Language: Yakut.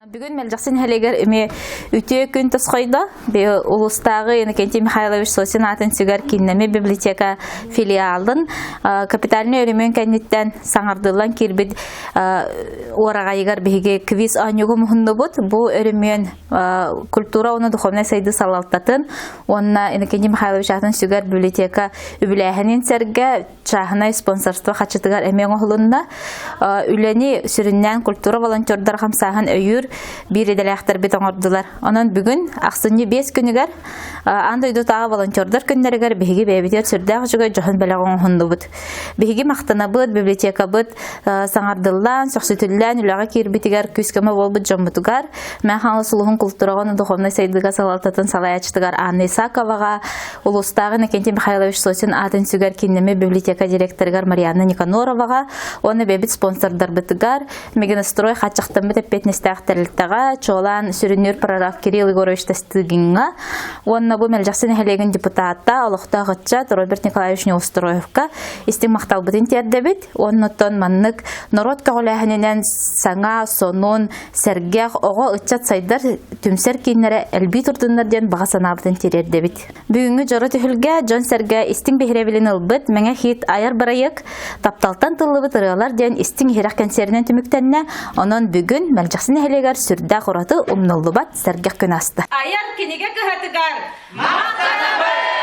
Бүгүн Мэлдьэхси нэһилиэгэр эмиэ үтүө күн тосхойдо. Улуустааҕы Иннокентий Михайлович Сосин аатын сүгэр кииннэми библиотека филиалын капитальнай өрөмүөн кэнниттэн саҥардыллан киирбит уораҕайыгар биһиги квиз оонньууга муһуннубут. Бу өрөмүөн культура уонна духовнай сайдыы салалтатын уонна Иннокентий Михайлович аатын сүгэр библиотека үбүлээһинин сэргэ чааһынай спонсорство хачытыгар эмиэ оҥоһулунна. Үлэни сүрүннээн культура волонтердар хамсааһын өйүүр биир идэлээхтэрбит оҥордулар. Онон бүгүн ахсынньы 5 күнүгэр аан дойдутааҕы волонтердар күннэригэр биһиги бэйэбитигэр сүрдээх үчүгэй дьоһун бэлэх оҥоһуннубут. Биһиги махтанабыт, библиотекабыт саҥардыллан, сөхсүтүллээн үлэҕэ киирбитигэр күүс-көмө буолбут дьоммутугар, Мэҥэ Хаҥалас улууһун култуураҕа уонна духовнай сайдыыга салалтатын салайааччытыгар Анна Исаковаҕа, улуустааҕы Иннокентий Михайлович Сосин аатын сүгэр кииннэммит библиотека директорыгар Марианна Никанороваҕа уонна бэйэбит спонсордарбытыгар Мегинострой хааччахтаммыт эппиэтинэстээх тэрилтэҕэ, чуолаан сүрүннүүр прораб Кирилл Егорович Тастыгиҥҥа уонна бу Мэлдьэхси нэһилиэгин депутата, олохтоох ыччат Роберт Николаевич Неустроевка истиҥ махталбытын тиэрдэбит. Уоннуттан маннык норуот көҕүлээһининэн саҥа, сонун, сэргэх, оҕо, ыччат сайдар түмсэр кииннэрэ элбии турдуннар диэн баҕа санаабытын тириэрдэбит. Бүгүҥҥү дьоро түһүлгэ дьон-сэргэ истиҥ биһирэбилин ылбыт Мэҥэ хит айар бырайыак Тапталтан тыллыбыт ырыалар диэн истиҥ иһирэх кэнсиэринэн түмүктэннэ. Онон бүгүн Мэлдьэхси нэһилиэгэр сүрдээх ураты умнуллубат сэргэх күн ааста. Айар кинигэ кыһатыгар махтанабыт!